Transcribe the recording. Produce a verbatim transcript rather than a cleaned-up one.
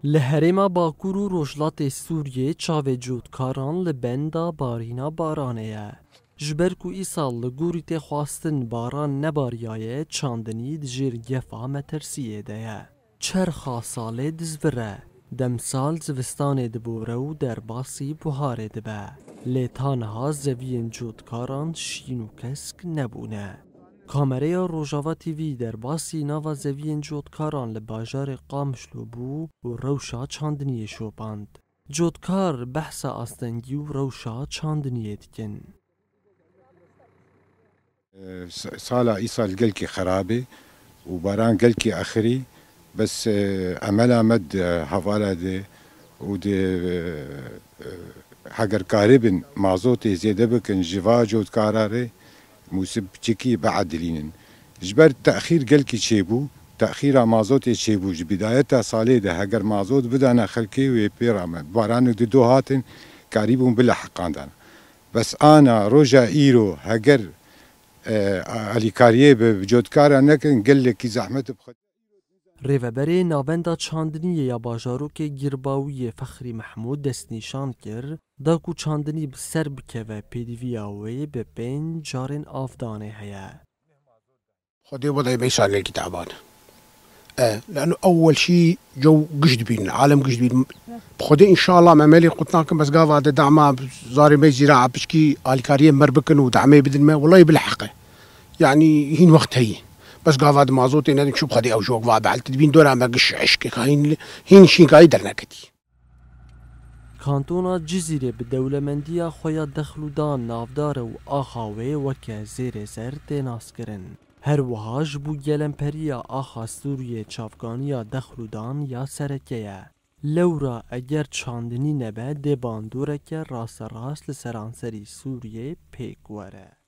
Li herêma Bakur û Rojhilatê Sûriyê çavê cotkaran li benda barîna baranê ye. Ji ber ku îsal li gorî tê xwestin baran nebariyaye, çandinî di jêr gefa metirsiyê de ye. Çerxa salê dizvire, demsal zivistanê dibore û derbasî buharê dibe. Lê ta niha zeviyên cotkaran şîn û kesk nebûne. Kamereya Rojava T V derbasî nava zeviyên cotkaran li bajarê Qamişlo bû û rewşa çandiniyê şopand. Cotkar behsa astengî û rewşa çandiniyê dikin. S-, sala îsal gelkî xerab e û baran gelkî axirî, bes, e, emela me di hevala de û di, e, e, heger karibin mazotê zêde bikin ji va cotkara re, mûsib çikî biedilînin. Ji ber texîr gelkî çêbû, texîra mazotê çêbû. Ji bidayeta salê de heger mazot bidana xelkê wê pê rame. Baranê di do hatin, karîbûn bileheqandana. Bes ana roja îro heger, e, alîkariyê bi, bi cotkara nekin, gelekî zehmet bi xwe. Rêveberê Navenda Çandiniyê ya bajarokê Girbawiyê Fexrî Mehmûd destnîşan kir, da ku çandinî bi ser bikeve pêdiviya wê bi pênc carên avdanê heye. Xwedê wede bey salekî teban. E, lano ewwel şî cew giş dibîn, alem giş dibîn. Xwedê înşallah me melê qut nakin, bes gava de dama zarê me zîra piçkî alîkariyê mer bikin û damê bidin me, wellahî bil heqe. Yanî hîn wext heyî. Bes gava de mazotê nedin çû Xwedê ew jok va behel dibîn dora me giş eşkê hîn, hîn şînkayî derneketî. Kantona Cizîrê bi dewlemendiya xwe ya dexlûdan navdar e û axa wê weke zêrê zer tê naskirin. Her wiha ji bo gelemperiya axa Sûriyê çavkaniya dexlûdan ya sereke ye. Lewra eger çandinî nebe dê bandoreke rasterast li seranserî Sûriyê pêk were.